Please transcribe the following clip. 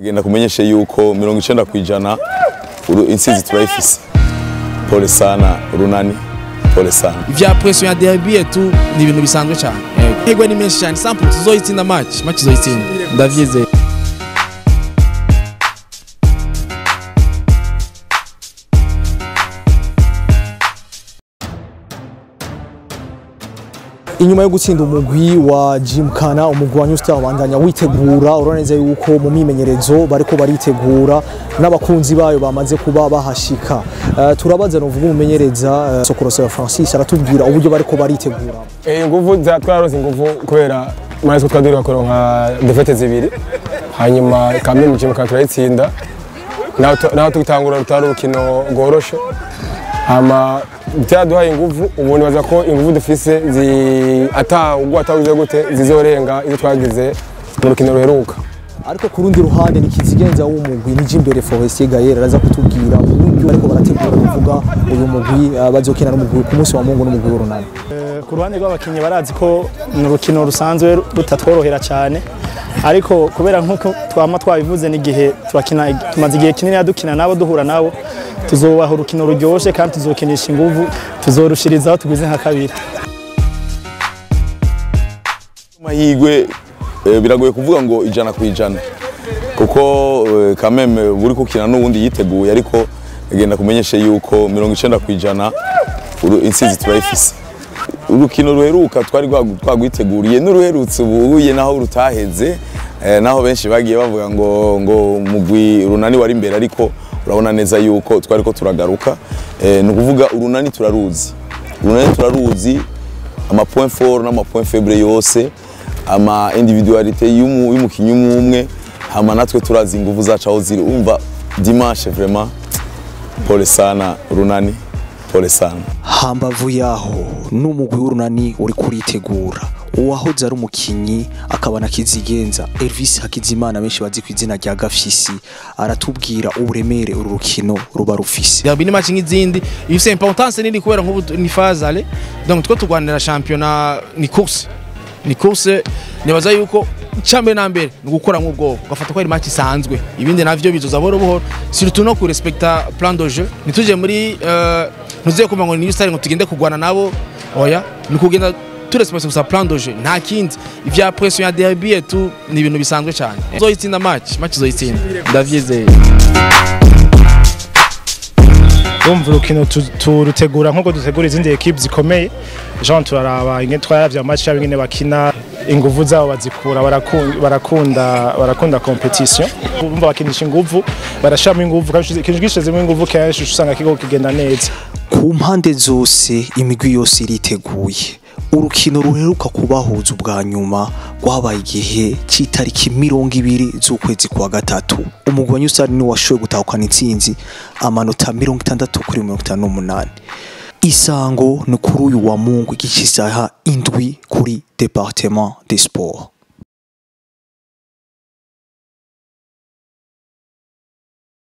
Genda kumenyeshe yuko 90% intsinzi turayifise. Pole sana Runani, pole sana. Ivya pression ya derby et tout ni ibintu bisanzwe cyane. Yego ni menshi cyane, sample tuzoyitsinda match tuzoyitsinda. Ndavyizeye. Inyuma yo gutsinda umugwi wa Gymkhana, umugwi wa New Star bandanya witegura, uraneze yuko mu mimenyerezo bariko baritegura n'abakunzi bayo bamaze kuba bahashika. Turabaza novuga umumenyereza Sokorose Francis aratubwira uburyo bariko baritegura. Inguvu za twarose inguvu kubera maraso twadurira kuronka défaite zibiri, hanyuma kamwe mu Gymkhana turayitsinda naho tutangura rutari urukino rworoshe, hama byaduhaye inguvu. Ubu nibaza ko inguvu dufise ata atabuze gute zizorenga izo twagize mu rukino ruheruka. Ariko ku rundi ruhande ni kizigenza w'umugwi ni Jimbere Forestier Gaël araza kutubwira uburyo ariko barategura kuvuga uyu mugwi bazokina n'umugwi ku munsi wa Mungu n'umugwi w'Urunani. Ku ruhande rw'abakinyi barazi ko ni urukino rusanzwe rutatworohera cyane, ariko kubera nkuko twama twabivuze n'igihe turakina, tumaze igihe kinini dukina nabo duhura nabo, tuzobaha urukino ruryoshe kandi tuzokinisha inguvu, tuzorushirizaho tugwize nka kabiri. Amahirwe biragoye kuvuga ngo 100% kuko kameme buri kukina n'uwundi yiteguye, ariko genda kumenyeshe yuko 90% intsinzi turayifise. Urukino ruheruka twari twagwiteguriye n'uruherutse ubuye naho rutaheze, naho benshi bagiye bavuga ngo mugwi Runani wari imbere, ariko urabona neza yuko twari ko turagaruka. Ni ukuvuga Urunani turaruzi, Urunani turaruzi ama point fort n'ama point faible yose, ama individualité y'umukinyi umwe, hama natwe turazi inguvu zacu aho ziri. Umva dimanche vraiment pole sana Runani, pole sana. Hambavu yaho n'umugwi w'Urunani uri kuritegura, uwahoze ari umukinyi akaba na kizigenza Elvis Hakizimana benshi bazi ku izina rya Gafisi aratubwira uburemere uru rukino ruba rufise. Derby ni match nk'izindi ifise importance nini kubera nk'ubu ni phase aller, donc two turwanira championnat ni course, ni course. Nibaza yuko icambere na mbere ni gukora nk'ubwoba ugafata ko ari match isanzwe, ibindi navyo bizoza buhoro buhoro, surtout no kurespecta plan de jeu. Ntituje muri ntuze kumva ngo ni New Star ngo tugende kugwana nabo, oya, ni kugenda turespecta gusa plan de jeu, nta kindi. Ivya pression ya derby et tout ni ibintu bisanzwe cyane. Tuzoyitsinda match tuzoyitsinda, ndavyizeye. Urumva urukino turutegura nkuko dutegura izindi equipe zikomeye, Jean turaraba ingene twaravye match yabo ingene bakina, inguvu zabo bazikura, barakunda competition, urumva bakinisha inguvu, barashamo inguvu, kandi ikintu gishizemo inguvu kenshi usanga kigo kigenda neza. Ku mpande zose imigwi yose iriteguye. Urukino ruheruka kubahuza ubwa nyuma rwabaye igihe c'itariki 20 z'ukwezi kwa gatatu. Umugwi wa New Star ni washoboye gutahukana intsinzi amanota 60 kuri 58. Isango ni kuri uyu wa Mungu igice isaha 7 kuri Département des Sports.